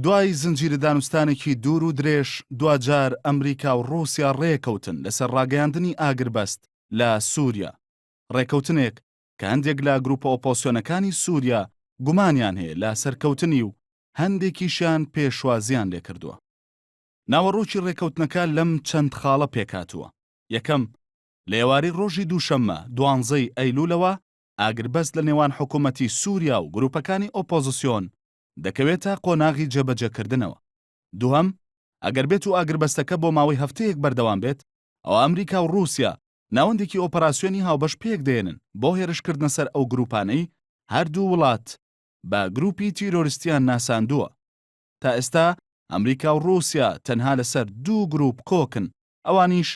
دوای زنجیرە دانوستانێکی دوور و درێژ، دواجار ئەمریکا و ڕووسیا ڕێکەوتن لەسەر ڕاگەیاندنی ئاگربەست لە سووریا، ڕێکەوتنێک کە هەندێک لە گروپە ئۆپۆسیۆنەکانی سووریا گومانیان هەیە لە سەرکەوتنی و هەندێکیشیان پێشوازییان لێکردووە. ناوەڕۆکی ڕێکەوتنەکە لەم چەند خاڵە پێکهاتووە، یەکەم، لە ئێوارەی ڕۆژی دووشەممە دوانزەی ئەیلوولەوە ئاگربەست لە نێوان حکوومەتی سووریا و گروپەکانی ئۆپۆزسیۆن دەکەوێتە قۆناغی جێبەجێکردنەوە. دووهەم، ئەگەر بێت و ئاگربەستەکە بۆ ماوەی هەفتەیەک بەردەوام بێت، ئەوا ئەمریکا و ڕووسیا ناوەندێکی ئۆپەراسیۆنی هاوبەش پێکدەهێنن بۆ هێرشکردنە سەر ئەو گرووپانەی هەردوو وڵات بە گرووپی تیرۆریستیان ناساندووە. تا ئێستا ئەمریکا و ڕووسیا تەنها لەسەر دوو گرووپ کۆکن، ئەوانیش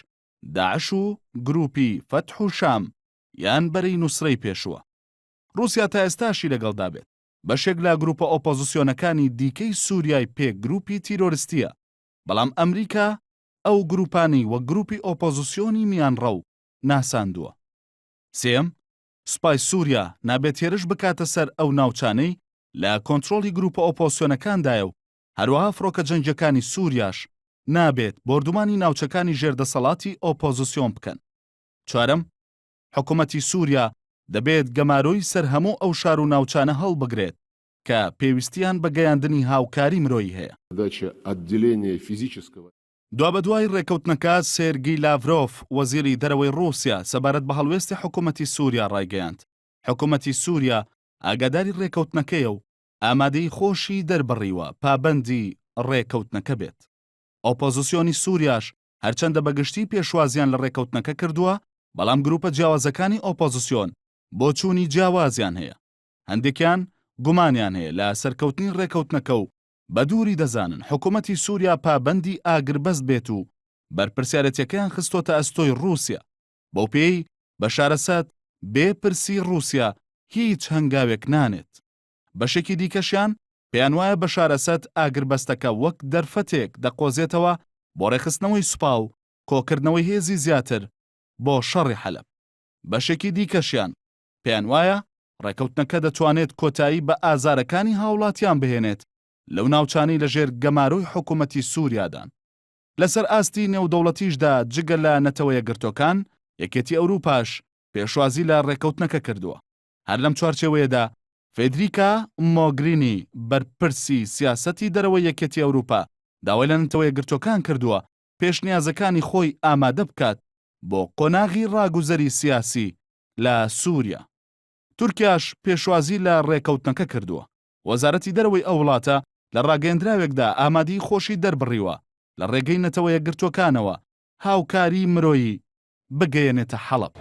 داعش و گرووپی فەتح و شام یان بەرەی نوسرەی پێشووە. ڕووسیا تا ئێستاشی لەگەڵدا بێت، بەشێک لە گرووپە ئۆپۆزسیۆنەکانی دیکەی سووریای پێ گرووپی تیرۆرستییە، بەڵام ئەمریکا ئەو گرووپانەی وەک گرووپی ئۆپۆزسیۆنی میانڕەو ناساندووە. سێیەم، سوپای سووریا نابێت هێرش بکاتە سەر ئەو ناوچانەی لە کۆنترۆڵی گرووپە ئۆپۆزسیۆنەکاندایە و هەروەها فڕۆکە جەنگییەکانی سووریاش نابێت بۆردومانی ناوچەکانی ژێر دەسەڵاتی ئۆپۆزسیۆن بکەن. چوارەم، حکومەتی سووریا دەبێت گەمارۆی سەر هەموو ئەو شار و ناوچانە هەڵبگرێت کە پێویستیان بە گەیاندنی هاوکاری مرۆیی هەیە. دوابەدوای ڕێککەوتنەکە، سێرگی لاڤرۆف، وەزیری دەرەوەی ڕووسیا سەبارەت بە هەڵوێستی حکومەتی سووریا ڕایگەیاند، حکومەتی سووریا ئاگاداری ڕێککەوتنەکەیە و ئامادەیی خۆشی دەربڕیوە پابەندی ڕێککەوتنەکە بێت. ئۆپۆزسیۆنی سووریاش هەرچەندە بە گشتی پێشوازیان لە ڕێککەوتنەکە کردووە، بەڵام گروپە جیاوازەکانی ئۆپۆزسیۆن بۆچوونی جیاوازیان هەیە. هەندێکیان گومانیان هەیە لە سەرکەوتنی ڕێککەوتنەکە و بە دووری دەزانن حکومەتی سووریا پابەندی ئاگربەست بێت و بەرپرسیارێتیەکەیان خستۆتە ئەستۆی ڕووسیا، بەوپێیەی بەشار ئەسەد بێ پرسی ڕووسیا هیچ هەنگاوێک نانێت. بەشێکی دیکەشیان پێیانوایە بەشار ئەسەد ئاگربەستەکە وەک دەرفەتێک دەقۆزێتەوە بۆ ڕێکخستنەوەی سوپا و کۆکردنەوەی هێزی زیاتر بۆ شەڕی حەلەب. بەشێکی دیکەشیان پێیانوایە ڕێکەوتنەکە دەتوانێت کۆتایی بە ئازارەکانی هاوڵاتیان بهێنێت لەو ناوچانەی لەژێر گەمارۆی حکومەتی سوریادان. لەسەر ئاستی نێودەوڵەتیشدا جگە لە نەتەوە یەکگرتوەکان، یەکێتی ئەوروپاش پێشوازی لە ڕێکەوتنەکە کردووە. هەر لەم چوارچێوەیەدا فێدریکا مۆگرینی بەرپرسی سیاسەتی دەرەوەی یەکێتی ئەوروپا داوای لە نەتەوە یەکگرتوەکان کردووە پێشنیازەکانی خۆی ئامادە بکات بۆ قۆناغی ڕاگوزەری سیاسی لە سوریا. تورکیاش پێشوازی لە ڕێکەوتنەکە کردووە. وەزارەتی دەرەوەی ئەو وڵاتە لە ڕاگەیەندراوێکدا ئامادەیی خۆشی دەربڕیوە لە ڕێگەی نەتەوە یەکگرتووەکانەوە هاوکاریی مرۆیی بگەیەنێتە حەڵەب.